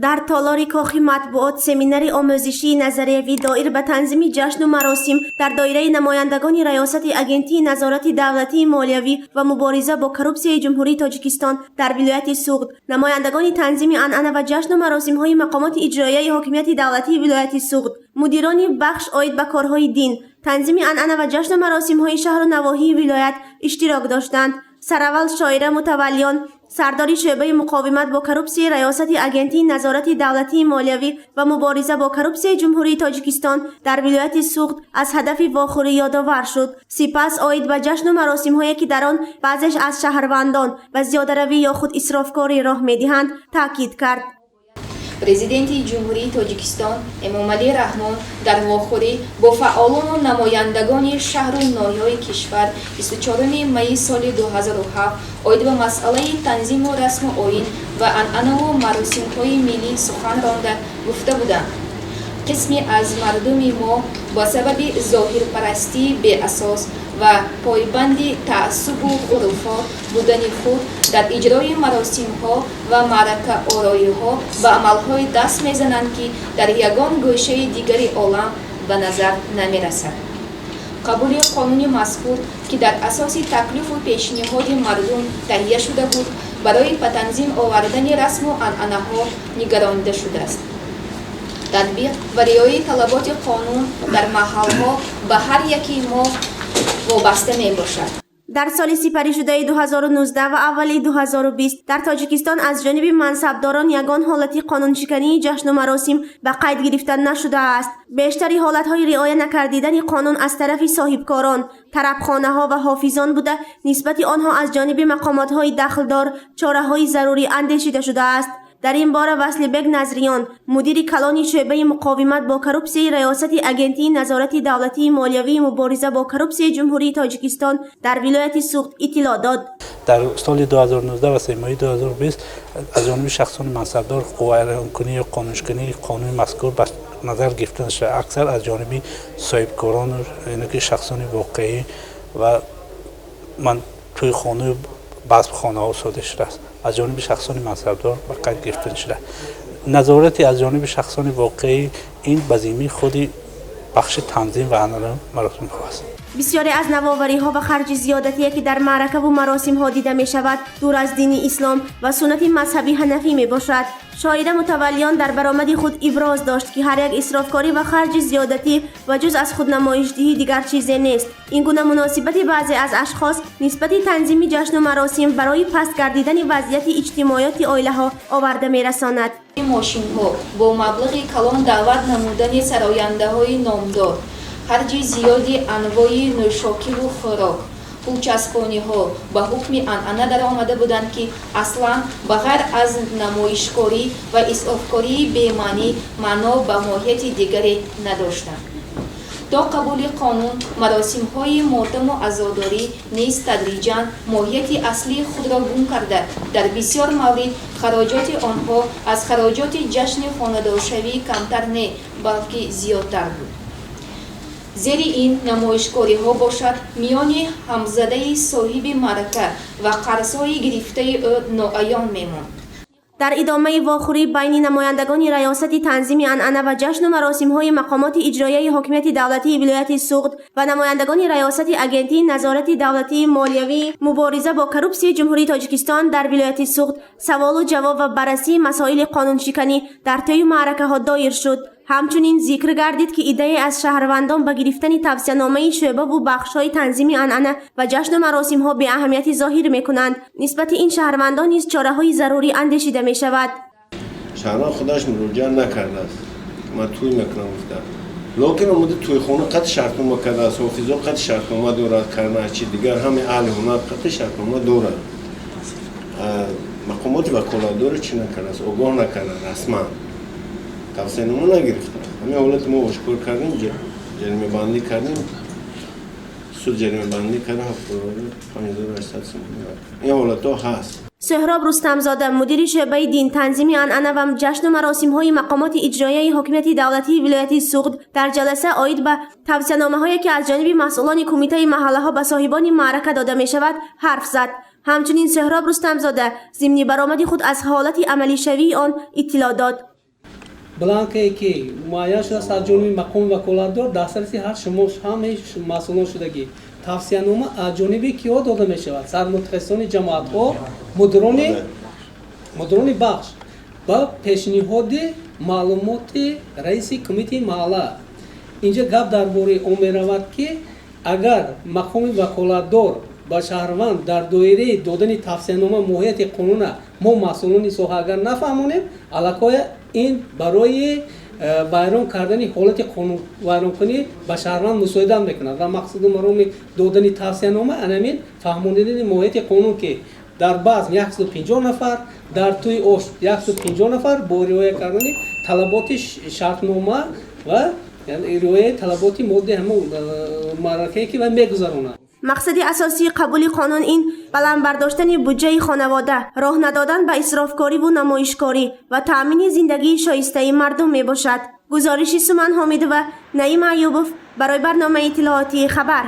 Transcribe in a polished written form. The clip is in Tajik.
Дар толори Кохи Матбуот семинари омӯзишии назариявӣ доир ба танзими ҷашну маросим дар доираи намояндагони Раёсати Агентии назорати давлатии молиявӣ ва мубориза бо коррупсияи Ҷумҳурии Тоҷикистон дар вилояти Суғд, намояндагони танзими анъана ва ҷашну маросимҳои мақомоти иҷроияи ҳокимияти давлатии вилояти Суғд, мудирони бахш оид ба корҳои дин, танзими анъана ва ҷашну маросимҳои шаҳру навоҳии вилоят иштирок доштанд. Сараввал Шоира Мутаваллиён, сардори шӯъбаи муқовимат бо коррупсияи Раёсати Агентии назорати давлатии молиявӣ ва мубориза бо коррупсияи Ҷумҳурии Тоҷикистон дар вилояти Суғд, аз ҳадафи вохӯрӣ ёдовар шуд. Сипас оид ба ҷашну маросимҳое, ки дар он баъзеш аз шаҳрвандон ба зиёдаравӣ ё худ исрофкорӣ роҳ медиҳанд, таъкид кард. Президенти Ҷумҳурии Тоҷикистон Эмомалӣ Раҳмон дар вохӯрӣ бо фаъолону намояндагони шаҳру ноҳияҳои кишвар 24 майи соли 2007 оид ба масъалаи танзиму расму оин ва анъанаву маросимҳои миллӣ сухан ронда гуфта буданд: «Қисме аз мардуми мо ба сабаби зоҳирпарастии беасос ва пойбанди таассубу хуруфот будани худ дар иҷрои маросимҳо ва маъракаороиҳо ба амалҳое даст мезананд, ки дар ягон гӯшаи дигари олам ба назар намерасад. Қабули қонуни мазкур, ки дар асоси таклифу пешниҳоди мардум таҳия шуда буд, барои ба танзим овардани расму анъанаҳо нигаронида шудааст. Татбиқ ва риояи талаботи қонун дар маҳалҳо ба ҳар яки мо вобаста мебошад.» Дар соли сипаришудаи 2019 ва аввали 2020 дар Тоҷикистон аз ҷониби мансабдорон ягон ҳолати қонуншикании ҷашну маросим ба қайд гирифта нашудааст. Бештари ҳолатҳои риоя накардидани қонун аз тарафи соҳибкорон, тарабхонаҳо ва ҳофизон буда, нисбати онҳо аз ҷониби мақомотҳои дахлдор чораҳои зарурӣ андешида шудааст. Дар ин бора Васлибек Назриён, мудири калони шӯъбаи муқовимат бо коррупсияи Раёсати Агентии назорати давлатии молиявии мубориза бо коррупсияи Ҷумҳурии Тоҷикистон дар вилояти Суғд иттилоъ дод. Дар соли 2019 ва семоҳии 2020 аз ҷониби шахсони мансабдор ҳуқуқвайронкунӣ ё қонуншикании қонуни мазкур ба назар гирифта нашуда. Аксар аз ҷониби соҳибкорону ки шахсони воқеӣ ва ман тӯйхонаи базмхонаҳо содир шудааст. Аз ҷониби шахсони мансабдор ба қайд гирифта нашуда. Назорати аз ҷониби шахсони воқеӣ ин ба зиммаи худи бахши танзим ва анъана маросимҳо аст. Бисёре аз навовариҳо ва харҷи зиёдатие, ки дар маъракаву маросимҳо дида мешавад, дур аз дини ислом ва суннати мазҳаби ҳанафӣ мебошад. Шоира Мутаваллиён дар баромади худ иброз дошт, ки ҳар як исрофкорӣ ва харҷи зиёдатӣ ва ҷуз аз худнамоишдиҳӣ дигар чизе нест. Ин гуна муносибати баъзе аз ашхос нисбати танзими ҷашну маросим барои паст гардидани вазъияти иҷтимоиёти оилаҳо оварда мерасонад. Мошинҳо бо маблағи калон, даъват намудани сарояндаҳои номдор, харҷи зиёди анвои нӯшокиву хӯрок, пулчаспониҳо ба ҳукми анъана даромада буданд, ки аслан ба ғайр аз намоишкорӣ ва исрофкории бемаънӣ маъно ба моҳияти дигаре надоштанд. То қабули қонун маросимҳои мотаму азодорӣ низ тадриҷан моҳияти аслии худро гум карда, дар бисёр маврид хароҷоти онҳо аз хароҷоти ҷашни хонадоршавӣ камтар не, балки зиёдтар буд. Зери ин намоишкориҳо бошад, миёни ҳамзадаи соҳиби маърака ва қарзҳои гирифтаи ӯ ноаён мемонд. Дар идомаи вохӯрӣ байни намояндагони Раёсати танзими анъана ва ҷашну маросимҳои мақомоти иҷроияи ҳокимияти давлатии вилояти Суғд ва намояндагони Раёсати Агентии назорати давлатии молиявии мубориза бо коррупсияи Ҷумҳурии Тоҷикистон дар вилояти Суғд саволу ҷавоб ва баррасии масоили қонуншиканӣ дар тӯю маъракаҳо доир шуд. Ҳамчунин зикр гардид, ки иддае аз шаҳрвандон ба гирифтани тавсияномаи шӯъбаву бахшҳои танзими анъана ва ҷашну маросимҳо беаҳамиятӣ зоҳир мекунанд. Нисбати ин шаҳрвандон низ чораҳои зарурӣ андешида мешавад. Шаҳрванд худаш муроҷиат накардааст, ман тӯй мекунам гуфта, лекин омада тӯйхона қати шартнома кардааст, ҳофизо қати шартнома дорад, карначи, дигар ҳами аҳли ҳунар қати шартнома дорад. Мақомоти ваколатдорро чӣ накардааст, огоҳ накарда, расман тавсиянома нагирифта. Ҳамин ҳолати мо ошкор кардем, ҷаримабандӣ кардем, суд ҷаримабандӣ карда, 75 800 сомонӣ. Ин ҳолатҳо ҳаст. Сӯҳроб Рустамзода, мудири шӯъбаи дин, танзими анъана ва ҷашну маросимҳои мақомоти иҷроияи ҳокимияти давлатии вилояти Суғд, дар ҷаласа оид ба тавсияномаҳое, ки аз ҷониби масъулони кумитаи маҳаллаҳо ба соҳибони маърака дода мешавад, ҳарф зад. Ҳамчунин Соҳроб Рустамзода зимни баромади худ аз ҳолати амалишавии он иттилоъ дод. Бланкае ки муайян шудааст аз ҷониби мақоми ваколатдор, дастраси ҳар шумо, ҳамаи масъулон шудагӣ. Тавсиянома аз ҷониби киҳо дода мешавад? Сармутахассисони ҷамоатҳо, мудирони бахш ба пешниҳоди маълумоти раиси кумитаи маҳалла. Инҷа гап дар бораи он меравад, ки агар мақоми ваколатдор ба шаҳрванд дар доираи додани тавсиянома моҳияти қонуна мо, масъулони соҳа, агар нафаҳмонем, аллакай ин барои вайрон кардани ҳолати қонунвайронкунӣ ба шаҳрванд мусоидат мекунад. Ва мақсаду мароми додани тавсиянома анамин фаҳмонидани моҳияти қонун, ки дар базм 150 нафар, дар тӯи ош 150 нафар бо риоя кардани талаботи шартнома ва риояи талаботи моддаи ҳамон маъракае ки вай мегузаронад. Мақсади асосии қабули қонун ин баланд бардоштани буҷаи хонавода, роҳ надодан ба исрофкориву намоишкорӣ ва таъмини зиндагии шоистаи мардум мебошад. Гузориши Суман Ҳомидова, Наим Аюбов барои барномаи иттилоотии «Хабар».